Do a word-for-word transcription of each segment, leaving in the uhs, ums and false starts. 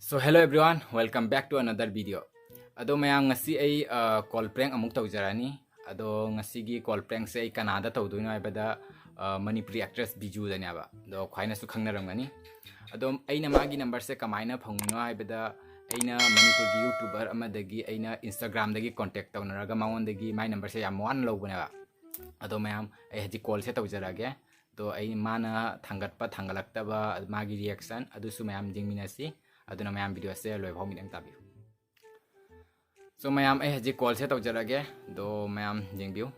So hello everyone, welcome back to another video. ꯑꯗꯣ ꯃꯌꯥꯝ, ꯉꯁꯤ ꯑꯩ ꯀꯣꯜ ꯄ꯭ꯔꯦꯡ ꯑꯃꯨꯛ ꯇꯧꯖꯔꯛꯑꯅꯤ꯫ ꯑꯗꯣ ꯉꯁꯤꯒꯤ ꯀꯣꯜ ꯄ꯭ꯔꯦꯡꯁꯦ ꯑꯩ ꯀꯅꯥꯗ ꯇꯧꯗꯣꯏꯅꯣ ꯍꯥꯏꯕꯗ, ꯑ, ꯃꯅꯤꯄꯨꯔꯤ ꯑꯦꯛꯇ꯭ꯔꯦꯁ ꯕꯤꯖꯨꯗꯅꯦꯕ꯫ ꯑꯗꯣ ꯈ꯭ꯋꯥꯏꯅꯁꯨ ꯈꯪꯅꯔꯝꯒꯅꯤ꯫ ꯑꯗꯣ ꯑꯩꯅ ꯃꯥꯒꯤ ꯅꯝꯕꯔꯁꯦ ꯀꯃꯥꯏꯅ ꯐꯪꯉꯤꯅꯣ ꯍꯥꯏꯕꯗ, ꯑꯩꯅ ꯃꯅꯤꯄꯨꯔꯒꯤ ꯌꯨꯇ꯭ꯌꯨꯕꯔ ꯑꯃꯗꯒꯤ ꯑꯩꯅ ꯏꯟꯁꯇꯥꯒ꯭ꯔꯥꯝꯗꯒꯤ ꯀꯣꯟꯇꯦꯛ ꯇꯧꯅꯔꯒ ꯃꯉꯣꯟꯗꯒꯤ ꯃꯥꯏ ꯅꯝꯕꯔꯁꯦ ꯌꯥꯝ ꯋꯥꯅ ꯂꯧꯕꯅꯦꯕ꯫ ꯑꯗꯣ ꯃꯌꯥꯝ, ꯑꯩ ꯍꯧꯖꯤꯛ ꯀꯣꯜꯁꯦ ꯇꯧꯖꯔꯛꯑꯒꯦ꯫ ꯑꯗꯣ ꯑꯩ ꯃꯥꯅ ꯊꯥꯡꯒꯠꯄ ꯊꯥꯡꯒꯠꯂꯛꯇꯕ, ꯃꯥꯒꯤ ꯔꯤꯌꯦꯛꯁꯟ ꯑꯗꯨꯁꯨ ꯃꯌꯥꯝ ꯌꯦꯡꯃꯤꯟꯅꯁꯤ꯫ ꯑꯗꯨꯅ ꯃꯌꯥꯝ, ꯚꯤꯗꯤꯑꯣꯁꯦ ꯂꯣꯏꯐꯥꯎ ꯃꯤꯠꯌꯦꯡ ꯇꯥꯕꯤꯌꯨ꯫ So ꯃꯌꯥꯝ, ꯑꯩ ꯍꯧꯖꯤꯛ ꯀꯣꯜꯁꯦ ꯇꯧꯖꯔꯛꯑꯒꯦ꯫ ꯑꯗꯣ ꯃꯌꯥꯝ ꯌꯦꯡꯕꯤꯌꯨ꯫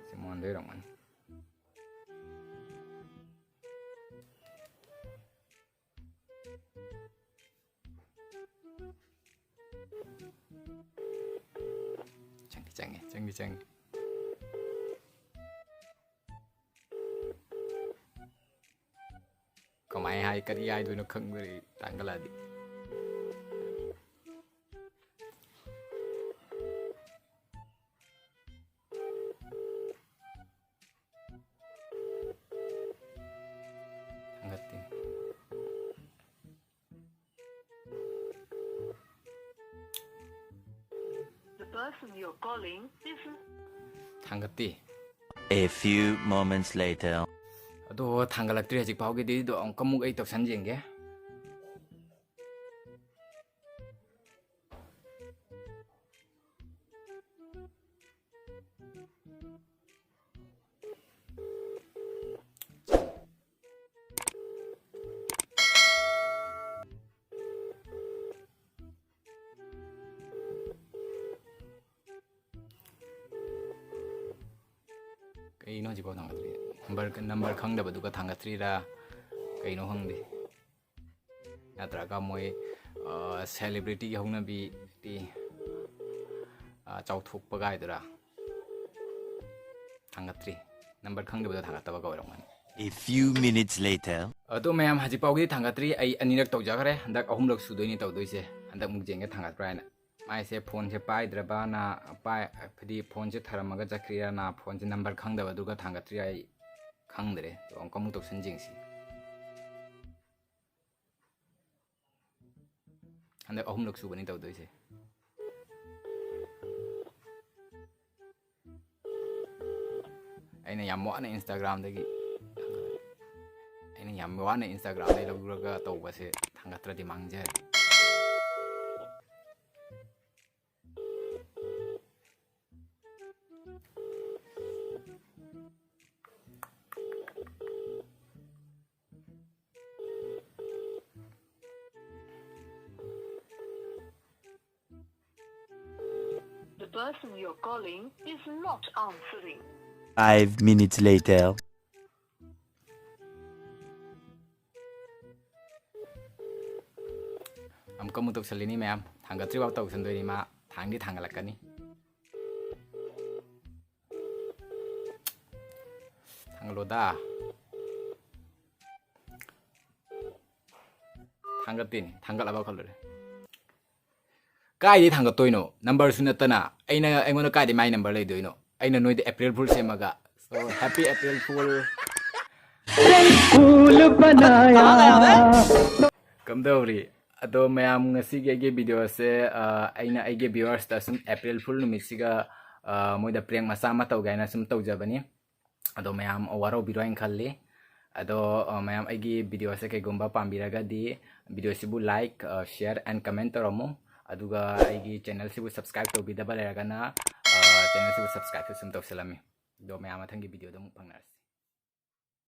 ꯁꯤ ꯃꯣꯟꯗ ꯑꯣꯏꯔꯝꯒꯅꯤ꯫ ꯆꯪꯗꯤ ꯆꯪꯉꯦ, ꯆꯪꯗꯤ ꯆꯪꯉꯦ꯫ ꯀꯃꯥꯏ ꯍꯥꯏ, ꯀꯔꯤ ꯍꯥꯏꯗꯣꯏꯅꯣ ꯈꯪꯗ꯭ꯔꯦ ꯑꯩ ꯇꯥꯡꯒꯂꯥꯗꯤ꯫ ꯊꯥꯡꯒꯠꯇꯦ꯫ The person you're calling is ꯊꯥꯡꯒꯠꯇꯦ꯫ A few moments later. ꯑꯗꯣ ꯊꯥꯡꯒꯠꯂꯛꯇ꯭ꯔꯤ ꯍꯧꯖꯤꯛ ꯐꯥꯎꯒꯤꯗꯤ꯫ ꯑꯗꯣ ꯑꯃꯨꯛꯀ ꯑꯃꯨꯛ ꯑꯩ ꯇꯧꯁꯟ ꯌꯦꯡꯒꯦ꯫ ꯀꯩꯅꯣ ꯍꯧꯖꯤꯛꯐꯥꯎ ꯊꯥꯡꯒꯠꯇ꯭ꯔꯤ? ꯅꯝꯕꯔ, ꯅꯝꯕꯔ ꯈꯪꯗꯕꯗꯨꯒ ꯊꯥꯡꯒꯠꯇ꯭ꯔꯤꯔꯥ ꯀꯩꯅꯣ ꯈꯪꯗꯦ꯫ ꯅꯠꯇ꯭ꯔꯒ ꯃꯣꯏ, ꯑ, ꯁꯦꯂꯤꯕ꯭ꯔꯤꯇꯤꯒꯤ ꯍꯧꯅꯕꯤ, ꯇꯤ, ꯑ, ꯆꯥꯎꯊꯣꯛꯄ ꯀꯥꯏꯗꯨꯔꯥ? ꯊꯥꯡꯒꯠꯇ꯭ꯔꯤ꯫ ꯅꯝꯕꯔ ꯈꯪꯗꯕꯗꯣ ꯊꯥꯡꯒꯠꯇꯕꯒ ꯑꯣꯏꯔꯝꯒꯅꯤ꯫ A few minutes later. ꯑꯗꯣ ꯃꯌꯥꯝ, ꯍꯧꯖꯤꯛ ꯐꯥꯎꯒꯤꯗꯤ ꯊꯥꯡꯒꯠꯇ꯭ꯔꯤ꯫ ꯑꯩ ꯑꯅꯤꯔꯛ ꯇꯧꯖꯈ꯭ꯔꯦ꯫ ꯍꯟꯗꯛ ꯑꯍꯨꯝꯂꯛ ꯁꯨꯗꯣꯏꯅꯤ ꯇꯧꯗꯣꯏꯁꯦ꯫ ꯍꯟꯗꯛ ꯑꯃꯨꯛ ꯌꯦꯡꯒꯦ ꯊꯥꯡꯒꯠꯄ꯭ꯔꯥ ꯍꯥꯏꯅ꯫ ꯃꯥꯏꯁꯦ ꯐꯣꯟꯁꯦ ꯄꯥꯏꯗ꯭ꯔꯕꯅ, ꯄꯥꯏ-, ꯍꯥꯏꯗꯤ ꯐꯣꯟꯁꯦ ꯊꯔꯝꯃꯒ ꯆꯠꯈ꯭ꯔꯤꯔꯅ, ꯐꯣꯟꯁꯦ ꯅꯝꯕꯔ ꯈꯪꯗꯕꯗꯨꯒ ꯊꯥꯡꯒꯠꯇ꯭ꯔꯤ ꯑꯩ ꯈꯪꯗ꯭ꯔꯦ꯫ ꯑꯗꯣ ꯑꯃꯨꯛꯀ ꯑꯃꯨꯛ ꯇꯧꯁꯟ ꯌꯦꯡꯁꯤ꯫ ꯍꯟꯗꯛ ꯑꯍꯨꯝꯂꯛ ꯁꯨꯕꯅꯤ ꯇꯧꯗꯣꯏꯁꯦ꯫ ꯑꯩꯅ ꯌꯥꯝ ꯋꯥꯅ Instagram-ꯗꯒꯤ, ꯑꯩꯅ ꯌꯥꯝ ꯋꯥꯅ Instagram-ꯗꯒꯤ ꯂꯧꯔꯒ ꯇꯧꯕꯁꯦ ꯊꯥꯡꯒꯠꯇ꯭ꯔꯗꯤ ꯃꯥꯡꯖꯔꯦ꯫ The person you're calling is not answering. Five minutes later. ꯑꯃꯨꯛꯀ ꯑꯃꯨꯛ ꯇꯧꯁꯜꯂꯤꯅꯤ ꯃꯌꯥꯝ꯫ ꯊꯥꯡꯒꯠꯇ꯭ꯔꯤꯐꯥꯎ ꯇꯧꯁꯟꯗꯣꯏꯅꯤ ꯃꯥ꯫ ꯊꯥꯡꯗꯤ ꯊꯥꯡꯒꯠꯂꯛꯀꯅꯤ꯫ ꯊꯥꯡꯒꯠꯂꯣꯗ꯫ ꯊꯥꯡꯒꯠꯇꯦꯅꯦ꯫ ꯊꯥꯡꯒꯠꯂꯕ ꯈꯜꯂꯨꯔꯦ꯫ ꯀꯥꯏꯗꯩ ꯊꯥꯡꯒꯠꯇꯣꯏꯅꯣ? Number-ꯁꯨ ꯅꯠꯇꯅ ꯑꯩꯅ, ꯑꯩꯉꯣꯟꯗ ꯀꯥꯏꯗꯩ ꯃꯥꯏ number ꯂꯩꯗꯣꯏꯅꯣ? ꯑꯩꯅ ꯅꯣꯏꯗ April Fool ꯁꯦꯝꯃꯒ꯫ So, happy April Fool꯫ ꯀꯝꯗꯧꯔꯤ? ꯑꯗꯣ ꯃꯌꯥꯝ, ꯉꯁꯤꯒꯤ ꯑꯩꯒꯤ video-ꯁꯦ, ꯑ, ꯑꯩꯅ ꯑꯩꯒꯤ viewers-ꯇ ꯁꯨꯝ April Fool ꯅꯨꯃꯤꯠꯁꯤꯒ, ꯑ, ꯃꯣꯏꯗ prank ꯃꯆꯥ ꯑꯃ ꯇꯧꯒꯦ ꯍꯥꯏꯅ ꯁꯨꯝ ꯇꯧꯖꯕꯅꯤ꯫ ꯑꯗꯣ ꯃꯌꯥꯝ ꯋꯥꯔꯧꯕꯤꯔꯣꯏ ꯍꯥꯏꯅ ꯈꯜꯂꯤ꯫ ꯑꯗꯣ, ꯑ, ꯃꯌꯥꯝ ꯑꯩꯒꯤ video-ꯁꯦ ꯀꯩꯒꯨꯝꯕ ꯄꯥꯝꯕꯤꯔꯒꯗꯤ video-ꯁꯤꯕꯨ like, ꯑ, share and comment ꯇꯧꯔꯝꯃꯨ꯫ ꯑꯗꯨꯒ ꯑꯩꯒꯤ channel-ꯁꯤꯕꯨ subscribe ꯇꯧꯕꯤꯗꯕ ꯂꯩꯔꯒꯅ, ꯑ, channel-ꯁꯤꯕꯨ subscribe-ꯁꯨ ꯁꯨꯝ ꯇꯧꯁꯜꯂꯝꯃꯤ꯫ ꯑꯗꯣ ꯃꯌꯥꯝ ꯃꯊꯪꯒꯤ video-ꯗ ꯑꯃꯨꯛ ꯐꯪꯅꯔꯁꯤ꯫